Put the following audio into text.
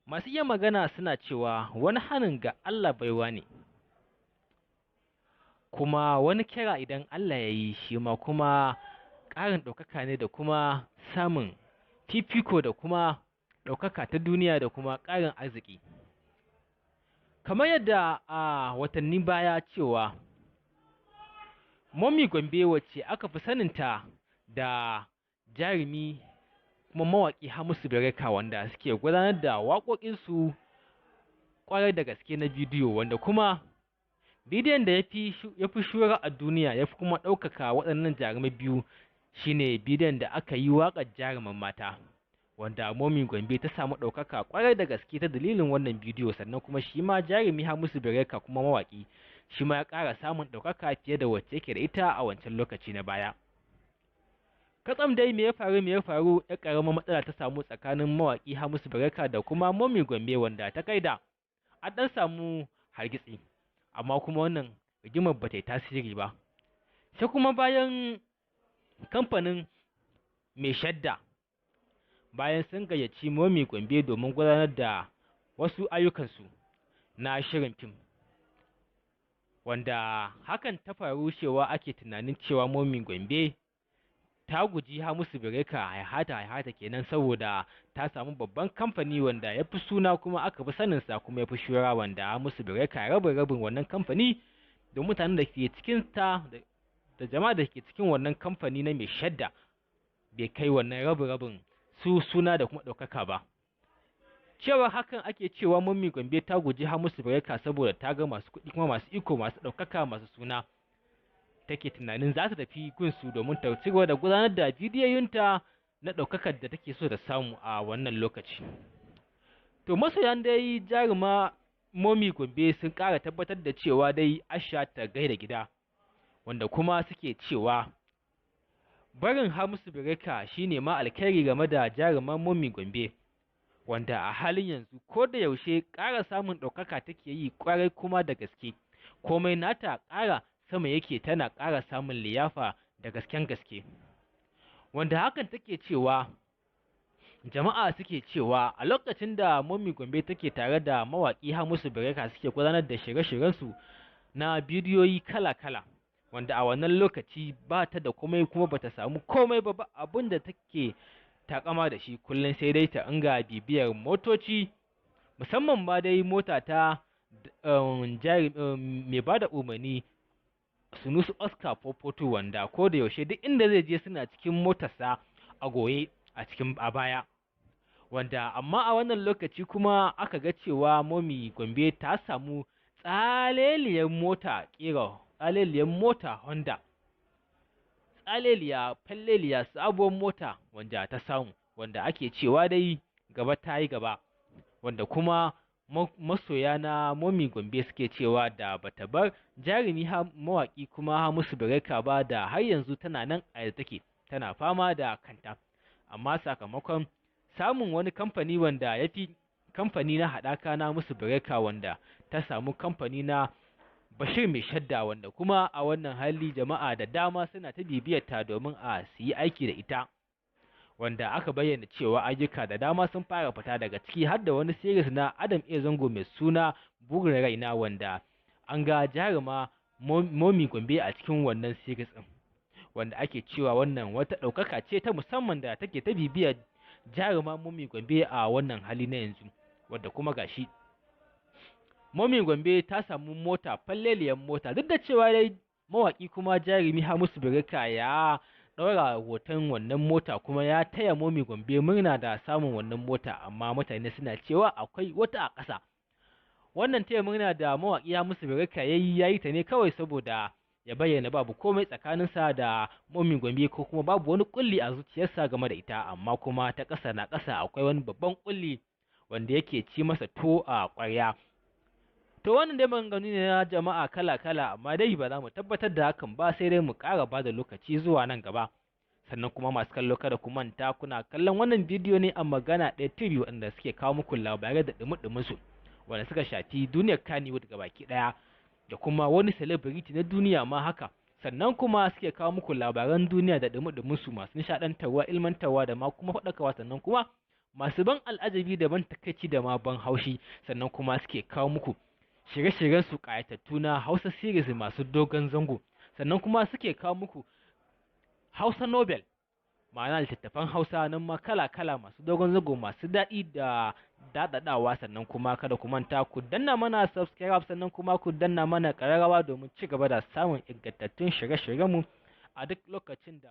Masu iya magana suna cewa wani hanin ga Allah baiwa ne, kuma wani kira idan Allah ya yi shi ma kuma ƙarin ɗaukaka ne da kuma samun fifiko da kuma ɗaukaka ta duniya da kuma ƙarin arziki. Kamar yadda a watannin baya cewa Momi Gombe, wacce aka fi saninta da jarumi kuma mawaƙi Hamisu Breaker, wanda suke gudanar da waƙoƙinsu ƙwarai da gaske na bidiyo, wanda kuma bidiyon da ya fi shura a duniya ya fi kuma ɗaukaka waɗannan jarumai biyu shine bidiyon da aka yi waƙar Jaruman Mata, wanda Momi Gombe ta samu ɗaukaka ƙwarai da gaske ta dalilin wannan bidiyo. Sannan kuma shi ma jarumi Hamisu Breaker kuma mawaƙi, shi ma ya ƙara samun ɗaukaka fiye da wacce yake da ita a wancan lokaci na baya. Katsam dai me ya faru me ya faru, ya ƙaramar matsala ta samu tsakanin mawaƙi Hamisu Breaker da kuma Momi Gombe, wanda ta kai da an ɗan samu hargitsi, amma kuma wannan rigimar ba ta yi tasiri ba. Sai kuma bayan kamfanin Mai Shadda, bayan sun gayyaci Momi Gombe domin gudanar da wasu ayyukansu na shirin fim, wanda hakan ta faru cewa ake tunanin cewa Momi Gombe ta guji Hamisu Breaker haihata haihata kenan, saboda ta samu babban kamfani wanda ya fi suna kuma aka fi saninsa kuma ya fi shura, wanda Hamisu Breaker rabin rabin wannan kamfani da mutanen da ke cikin ta da jama'a da ke cikin wannan kamfani na Mai Shadda bai kai wannan rabin rabin su suna da kuma ɗaukaka ba. Cewa hakan ake cewa Momi Gombe ta guji Hamisu Breaker saboda ta ga masu kuɗi kuma masu iko, masu ɗaukaka, masu suna, take tunanin za ta tafi gunsu domin ta ci gaba da gudanar da bidiyoyinta na ɗaukakar da take so ta samu a wannan lokaci. To masoyan dai jaruma Momi Gombe sun ƙara tabbatar da cewa dai Asha ta gaida gida, wanda kuma suke cewa barin Hamisu Breaker shine ma alkhairi game da jaruma Momi Gombe, wanda a halin yanzu ko da yaushe ƙara samun ɗaukaka take yi ƙwarai kuma da gaske, komai nata ƙara sama yake, tana ƙara samun liyafa da gasken gaske. Wanda hakan take cewa jama'a suke cewa a lokacin da Momi Gombe take tare da mawaƙi Hamisu Breaker suke gudanar da shirye-shiryensu na bidiyoyi kala-kala, wanda a wannan lokaci ba ta da komai kuma ba ta samu komai ba, abin da take takama da shi kullum sai dai ta inga bibiyar motoci, musamman ma dai mota ta mai ba da umarni Sunusi Oscar Popoto, wanda ko da yaushe duk inda zai je suna cikin motarsa a goye a cikin a baya. Wanda amma a wannan lokaci kuma aka ga cewa Momi Gombe ta samu tsaleliyar mota ƙira tsaleliyar mota Honda, tsaleliya falleliya sabuwar mota wanda ta samu, wanda ake cewa dai gaba ta yi gaba, wanda kuma masoya na Momi Gombe suke cewa da bata bar jarumi mawaƙi kuma Hamisu Breaker ba, da har yanzu tana nan a yadda take tana fama da kanta. Amma sakamakon samun wani kamfani wanda ya fi kamfani na haɗaka na Hamisu Breaker, wanda ta samu kamfani na Bashir Mai Shadda, wanda kuma a wannan hali jama'a da dama suna ta bibiyar ta domin a su yi aiki da ita, wanda aka bayyana cewa ayyuka da dama sun fara fita daga ciki, har da wani series na Adam A Zango mai suna Burin Raina, wanda an ga jaruma Momi Gombe a cikin wannan series ɗin, wanda ake cewa wannan wata ɗaukaka ce ta musamman da take ta bibiyar jaruma Momi Gombe a wannan hali na yanzu. Wadda kuma gashi Momi Gombe ta samu mota, falleliyar mota, duk da cewa dai mawaƙi kuma jarumi Hamisu Breaker ya ɗaura hoton wannan mota kuma ya taya Momi Gombe murna da samun wannan mota, amma mutane suna cewa akwai wata a ƙasa. Wannan taya murna da mawaƙi Hamisu Breaker yayi, yayi ta ne kawai saboda ya bayyana babu komai tsakaninsa da Momi Gombe ko kuma babu wani ƙulli a zuciyarsa game da ita, amma kuma ta ƙasa na ƙasa akwai wani babban ƙulli wanda yake ci masa to a ƙwarya. To wannan dai maganganu ne na jama'a kala-kala, amma dai ba za mu tabbatar da hakan ba, sai dai mu ƙara ba da lokaci zuwa nan gaba. Sannan kuma masu kallo, kada ku manta kuna kallon wannan bidiyo ne a Magana Ɗaya TV, wanda suke kawo muku labarai da ɗumi su wanda suka shafi duniyar Kannywood gabaki ɗaya da kuma wani celebrity na duniya ma haka. Sannan kuma suke kawo muku labaran duniya da ɗumi su masu nishaɗantarwa, ilmantarwa da ma kuma faɗakarwa, sannan kuma masu ban al'ajabi da ban takaici da ma ban haushi. Sannan kuma suke kawo muku shirye-shiryen su ƙayatattu na Hausa series masu dogon zango. Sannan kuma suke kawo muku Hausa Nobel, ma'ana littattafan Hausa nan ma kala-kala masu dogon zango, masu daɗi da daɗaɗawa. Sannan kuma kada ku manta ku danna mana subscribe, sannan kuma ku danna mana ƙararrawa domin ci gaba da samun ingantattun shirye-shiryenmu a duk lokacin da